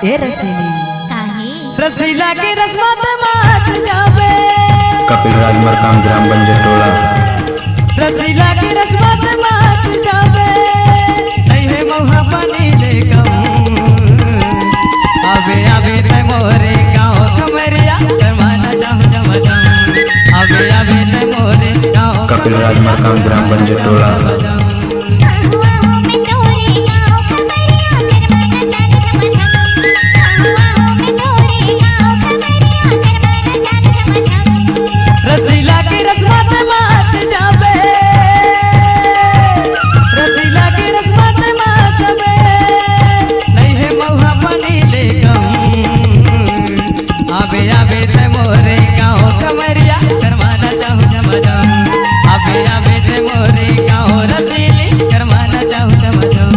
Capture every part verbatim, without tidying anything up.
ए रसीली। काहे? रसीला के रसमत मात जाबे। कपिल राज मरकाम ग्राम बंजटोला। रसीला के रसमत मात जाबे। नहीं है मौहा पानी ले कम। आबे आबे ते मोरे गाँव कमरिया, करमाना चाहू जमजम। आबे आबे ते मोरे गाँव कपिल राज मरकाम ग्राम बंजटोला। रसीला के रसमत मात जाबे। रसीला के रसमत मात जाबे। नहीं है मौहा पानी ले कम। आबे आबे ते मोरे गाँव कमरिया, करमाना चाहू जमजम। आबे आबे ते मोरे गाँव रसीली, करमाना चाहू जमजम।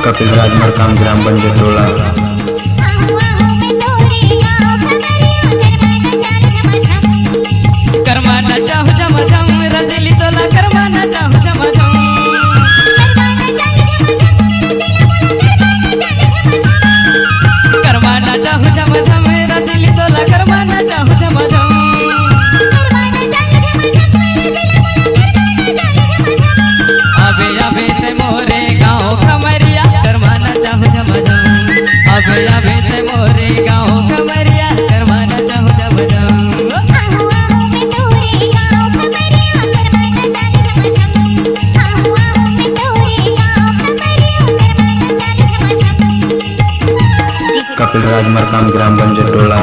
कपिल राज मरकाम ग्राम बंजटोला। करमाना चाहू जमजम, रसीली तोला करमाना चाहू जमजम। करमाना चाहू जमजम, रसीली तोला करमाना चाहू जमजम। आबे आबे ते मोरे गाँव कमरिया, करमाना चाहू जमजम। आबे आबे ते मोरे गाँव कमरिया, करमाना चाहू जमजम। कपिल राज मरकाम ग्राम बंजटोला।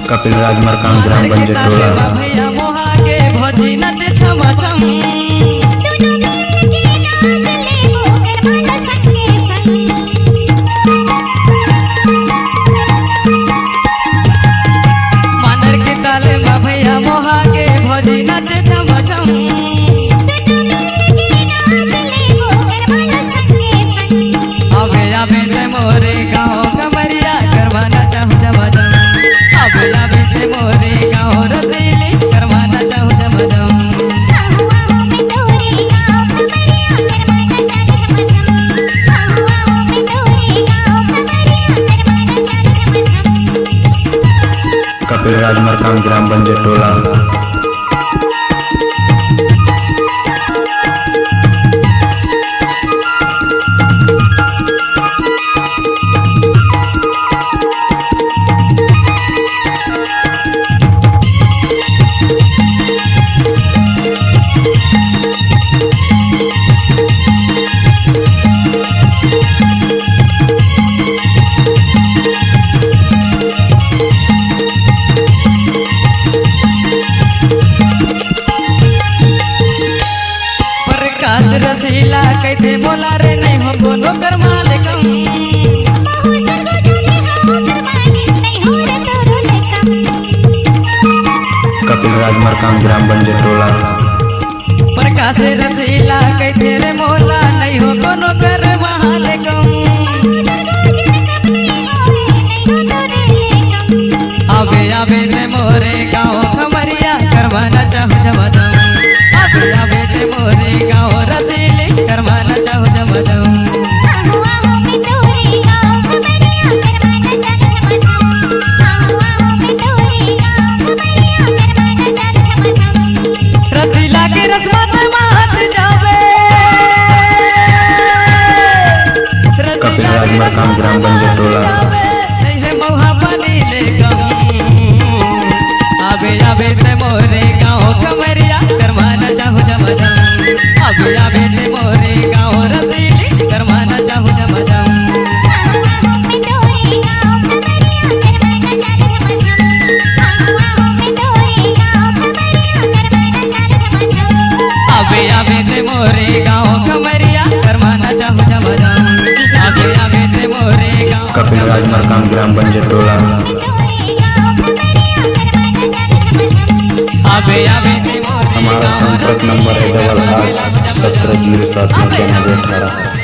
कपिल राज मरकाम ग्राम बंजटोला। भैया मोहा के भौजी नच छमा छम। मांदर के ताल मा भैया मोहा के भौजी नच छमा छम। आबे आबे ते मोरे गाँव कमरिया, करमाना चाहू जमजम। आबे आबे ते मोरे गाँव रसीली, करमाना चाहू जमजम। कपिल राज मरकाम ग्राम बंजटोला। प्रकाश रसीला कहिथे मोला रे, नहीं हो कोनो करमाले कम। कपिल राज मरकाम ग्राम बंजटोला। प्रकाश रसीला कहिथे रे मोला, नहीं हो कोनो करमाले कम। आबे आबे ते मोरे गाँव कमरिया, करमाना चाहू जमजम। आबे आबे ते मोरे गाँव रसीली, करमाना चाहू जमजम। रसीला के रसमत मात जाबे। कपिल राज मरकाम ग्राम बंजटोला। नहीं है मौहा पानी ले कम। आबे आबे ते मोरे गाँव कमरिया, करमाना चाहू जमजम। आबे आबे ते मोरे गाँव रसीली, करमाना चाहू जमजम। आबे आबे ते मोरे गाँव कमरिया, करमाना चाहू जमजम। आबे आबे कपिल राज मरकाम, ग्राम बंजटोला। हमारा संपर्क नंबर है डबल आठ सत्रह जीरो सात नब्बे अठारह।